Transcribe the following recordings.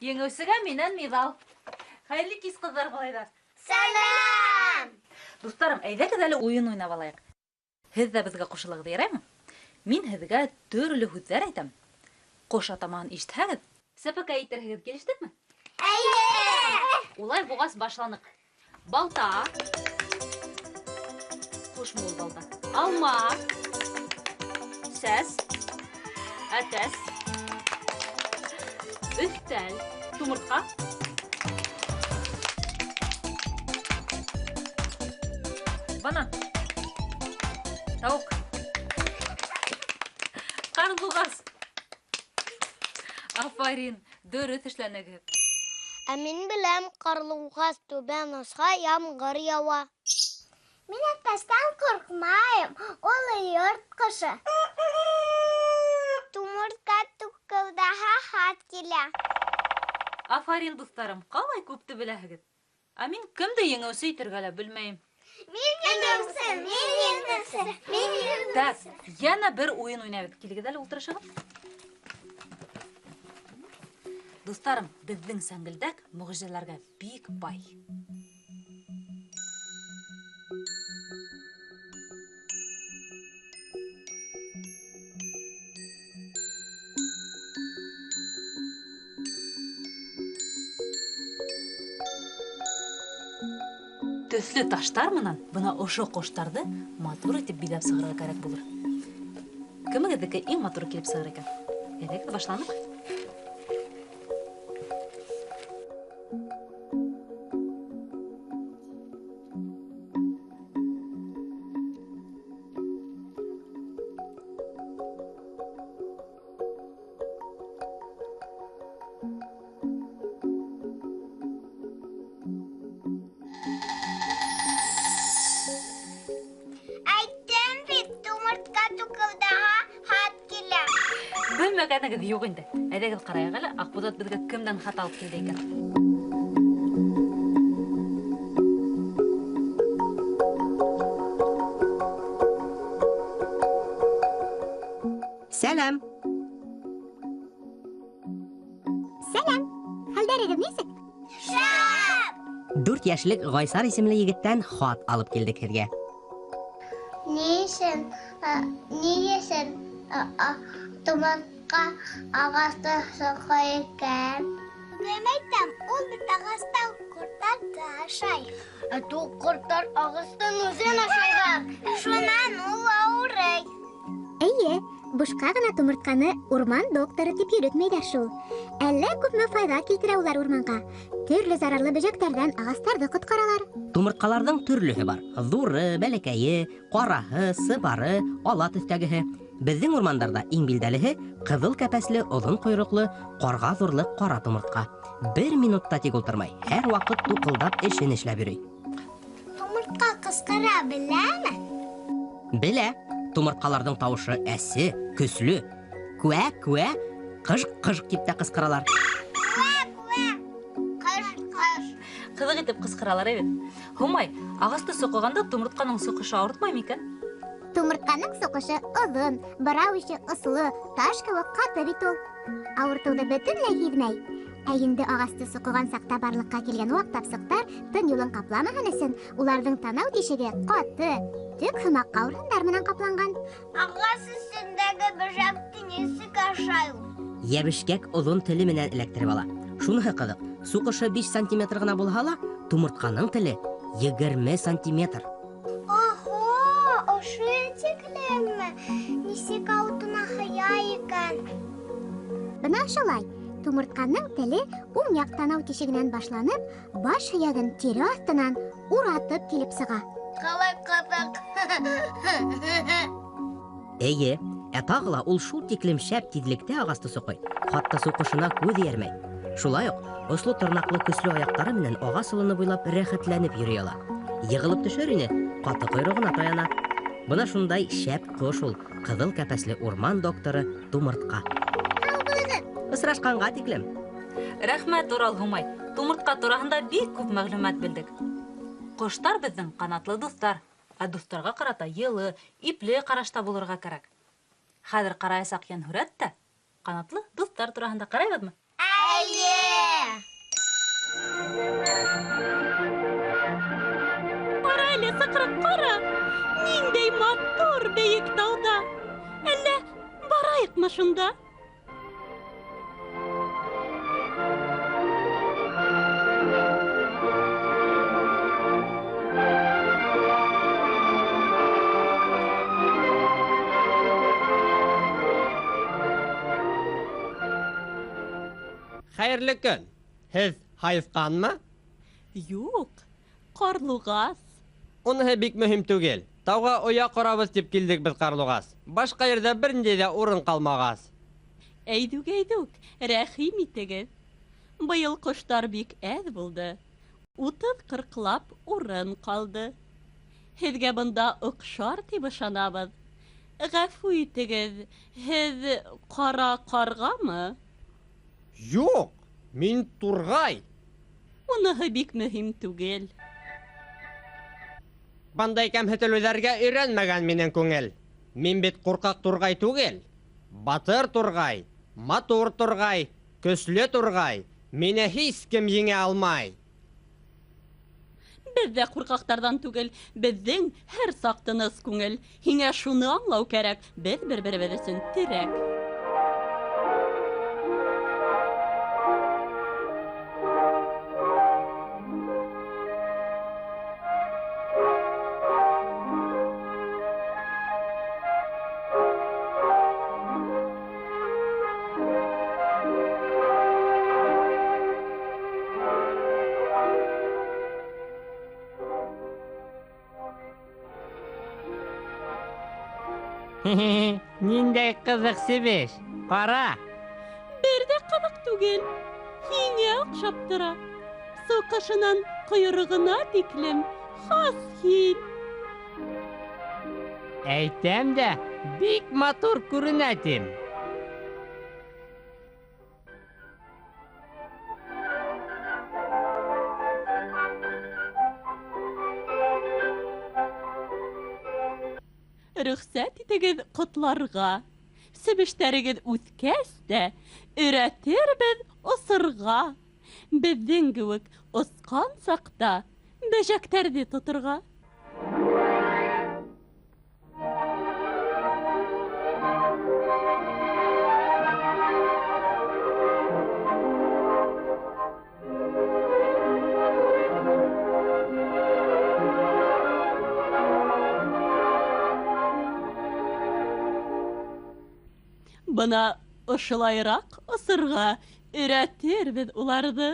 Еңеүсегә минән миҙал. Хәйерле кис, ҡыҙҙар, малайҙар. Сәләм! Дуҫтарым, әйҙәгеҙ әле уйын уйнап алайыҡ. Һеҙ ҙә беҙгә ҡушылығыҙ, яраймы? Мин һеҙгә төрлө һүҙҙәр әйтәм. Ҡош атамаһын ишетһәгеҙ, сәпәкәй итерһегеҙ, килештекме? Эйе! Улай буғас башланыҡ. Балта. Ҡошмо ул балта? Алма. Сәс. Әтәс. Өҫтәл. Тумыртҡа. Банан. Тауыҡ. Ҡарлуғас. Афарин, дөрөҫ эшләнегеҙ. Ә мин беләм, ҡарлуғас түбән осһа, ямғыр яуа. Мин әтәстән ҡурҡмайым, ул йорт ҡошо. Тумыртҡа түккелдәһә, хат килә. Афарин, дуҫтарым, ҡалай күпте беләһегеҙ. Ә мин кемде еңеүсе итергә лә белмәйем. Мин еңеүсе, мин еңеүсе, мин еңеүсе. Так, йәнә бер уйын уйнайбыҙ. Килегеҙ әле, ултырышығыҙ. Дуҫтарым, беҙҙең сәңгелдәк мөғжизәләргә бик бай. Төҫлө таштар менән бына ошо ҡоштарҙы матур итеп биҙәп сығырға кәрәк булыр. Кемегеҙҙеке иң матур килеп сығыр икән? Әйҙәгеҙ, башланыҡ. Әйттем бит, тумыртҡа түкелдәһә, хат килә. Белмәгәнегеҙ юҡ инде. Әйҙәгеҙ ҡарайыҡ әле, Аҡбуҙат беҙгә кемдән хат алып килде икән? Сәләм. Сәләм. Хәлдәрегеҙ нисек? Шәп! 4 йәшлек Гайсар исемле егеттән хат алып килдек һеҙгә. Ни өсөн, тумыртҡа ағасты соҡой икән? Үҙем әйтәм, ул бит ағастан ҡорттарҙы ашай. Ә ул ҡорттар ағастың үҙен ашайҙар. Шунан ул ауырый. Эйе, бушҡа ғына тумыртҡаны урман докторы тип йөрөтмәйҙәр шул. Әллә күпме файҙа килтерә улар урманға. Төрлө зарарлы бөжәктәрҙән ағастарҙы ҡотҡаралар. Тумыртҡаларҙың төрлөһө бар. Ҙуры, бәләкәйе, ҡараһы, сыбары, ала төҫтәгеһе. Беҙҙең урмандарҙа иң билдәлеһе ҡыҙыл кәпәсле, оҙон ҡойроҡло, ҡарға ҙурлыҡ ҡара тумыртҡа. Бер минутта тик ултырмай, һәр ваҡыт туҡылдап эшен эшләп йөрөй. Тумыртҡа ҡысҡыра беләме? Белә. Тумыртҡаларҙың тауышы әсе, көслө. Күә-күә, ҡыжҡ-ҡыжҡ тип тә ҡысҡыралар. Күә-күә, ҡыж-ҡыж. Ҡыҙыҡ итеп ҡысҡыралар бит. Һумай, ағасты соҡоғанда тумыртҡаның соҡошы ауыртмай микән? Тумыртҡаның соҡошы оҙон, бырау ише осло, таш кеүек ҡаты бит ул. Ауыртыуҙы бөтөнләй һиҙмәй. Ә инде ағасты соҡоған саҡта барлыҡҡа килгән ваҡ тапсыҡтар тын юлын ҡапламаһын өсөн уларҙың танау тишеге ҡаты, төк һымаҡ ҡауырһындар менән ҡапланған. Ағас өҫтөндәге бөжәкте нисек ашай ул? Йәбешкәк оҙон теле менән эләктереп ала. Шуныһы ҡыҙыҡ, суҡышы 5 сантиметр ғына булһа ла, тумыртҡаның теле 20 сантиметр. Охо, ошо тиклемме? Нисек ауыҙына һыя икән? Бына шулай, тумыртҡаның теле уң яҡ танау тишегенән башланып, баш һөйәген тире аҫтынан уратып килеп сыға. Ҡалай ҡыҙыҡ. Эйе, ә тағы ла ул шул тиклем шәп тиҙлектә ағасты соҡой, хатта суҡышына күҙ эйәрмәй. Шулай уҡ осло тырнаҡлы көслө аяҡтары менән ағас олоно буйлап рәхәтләнеп йөрөй ала. Йығылып төшөр ине, ҡаты ҡойроғона таяна. Бына шундай шәп ҡош ул, ҡыҙыл кәпәсле урман докторы тумыртҡа. Һау булығыҙ! Осрашҡанға тиклем. Рәхмәт, Урал Һумай. Тумыртҡа тураһында бик күп мәғлүмәт белдек. Ҡоштар беҙҙең ҡанатлы дуҫтар, ә дуҫтарға ҡарата йылы, ипле ҡарашта булырға кәрәк. Хәҙер ҡараясаҡ йәнһүрәт тә ҡанатлы дуҫтар тураһында ҡарайбыҙмы? Эйе! Ҡара әле, сыҡрыҡ, ҡара! Ниндәй матур бейек тауҙа! Әллә барайыҡмы шунда? Хәйерле көн. Һеҙ һайыҫҡанмы? Юҡ, ҡарлуғас. Уныһы бик мөһим түгел. Тауға оя ҡорабыҙ тип килдек беҙ, ҡарлуғас. Башҡа ерҙә бер ниндәй ҙә урын ҡалмағас. Әйҙүк, әйҙүк, рәхим итегеҙ. Быйыл ҡоштар бик әҙ булды. 30-40лап урын ҡалды. Һеҙгә бында оҡшар тип ышанабыҙ. Ғәфү итегеҙ, һеҙ ҡара ҡарғамы? Юҡ, мин турғай. Уныһы бик мөһим түгел. Бындай кәмһетелеүҙәргә өйрәнмәгән минең күңел. Мин бит ҡурҡаҡ турғай түгел. Батыр турғай, матур турғай, көслө турғай. Мине һис кем еңә алмай. Беҙ ҙә ҡурҡаҡтарҙан түгел, беҙҙең һәр саҡ тыныс күңел. Һиңә шуны аңлау кәрәк, беҙ бер-беребеҙ өсөн терәк. Ниндәй ҡыҙыҡ себеш, ҡара! Бер ҙә ҡыҙыҡ түгел, һиңә оҡшап тора. Суҡышынан ҡойроғона тиклем хас һин. Әйтәм дә, бик матур күренә тим. Рөхсәт итегеҙ ҡотларға. Себештәрегеҙ үҫкәс тә өйрәтербеҙ осорға. Беҙҙең кеүек осҡан саҡта бәжәктәрҙе тоторға. Бына ошолайыраҡ осорға өйрәтербеҙ уларҙы.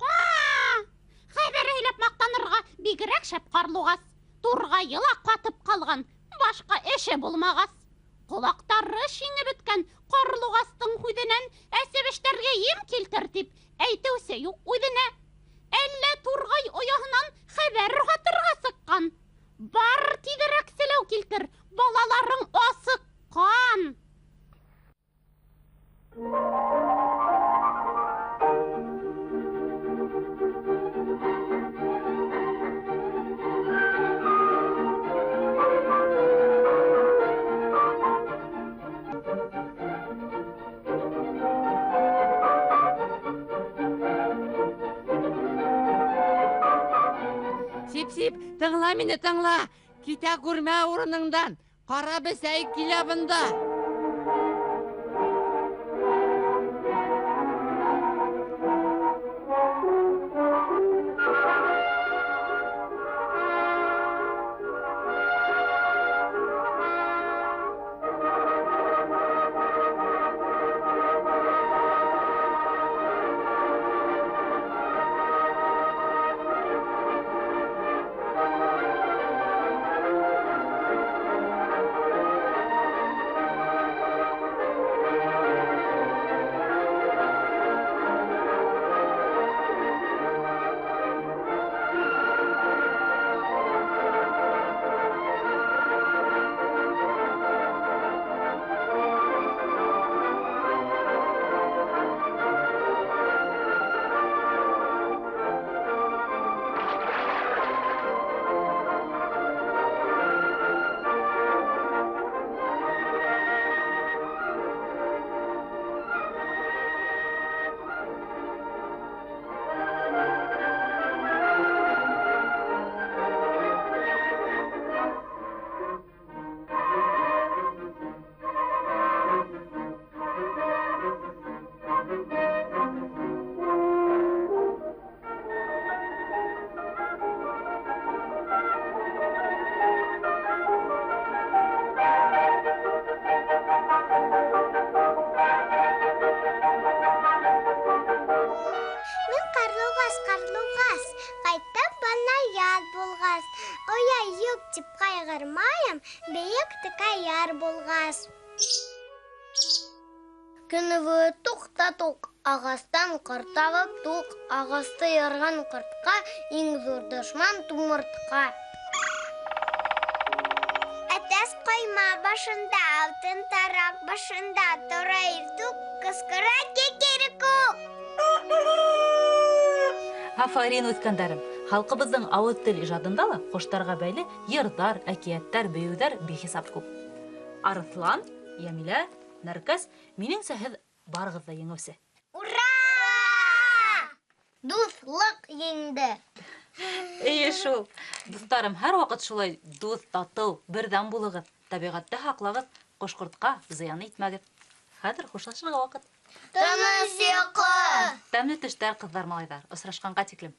Ҡа! Хәбәр һөйләп маҡтанырға бигерәк шәп ҡарлуғас. Турғайы ла ҡатып ҡалған, башҡа эше булмағас. Ҡолаҡтары шиңеп бөткән ҡарлуғастың һүҙенән ә себештәргә ем килтер тип әйтеүсе юҡ үҙенә. Әллә турғай ояһынан хәбәр һатырға сыҡҡан. Бар тиҙерәк селәү килтер, балаларың асыҡ. Ҡан! Сип-сип, тыңла мине, тыңла! Китә күрмә урыныңдан! Ҡара бесәй килә бында! булғас, оя юҡ тип ҡайғырмайым, бейек текә яр булғас. Көнө буйы туҡ та туҡ, ағастан ҡорт табып туҡ, ағасты ярған ҡортҡа иң ҙур дошман тумыртҡа. Әтәс ҡойма башында, алтын тараҡ башында, тора иртүк, ҡысҡыра кекерекүк. Афарин, үҫкәндәрем! Халҡыбыҙҙың ауыҙ тел ижадында ла ҡоштарға бәйле йырҙар, әкиәттәр, бейеүҙәр бихисап күп. Арыҫлан, Йәмилә, Нәркәс, минеңсә, һеҙ барығыҙ ҙа еңеүсе. Ура! Дуҫлыҡ еңде. Эйе шул. Дуҫтарым, һәр ваҡыт шулай дуҫ, татыу, берҙәм булығыҙ. Тәбиғәтте һаҡлағыҙ, ҡош-ҡортҡа зыян итмәгеҙ. Хәҙер хушлашырға ваҡыт. Тыныс йоҡо! Тәмле төштәр, ҡыҙҙар, малайҙар. Осрашҡанға тиклем.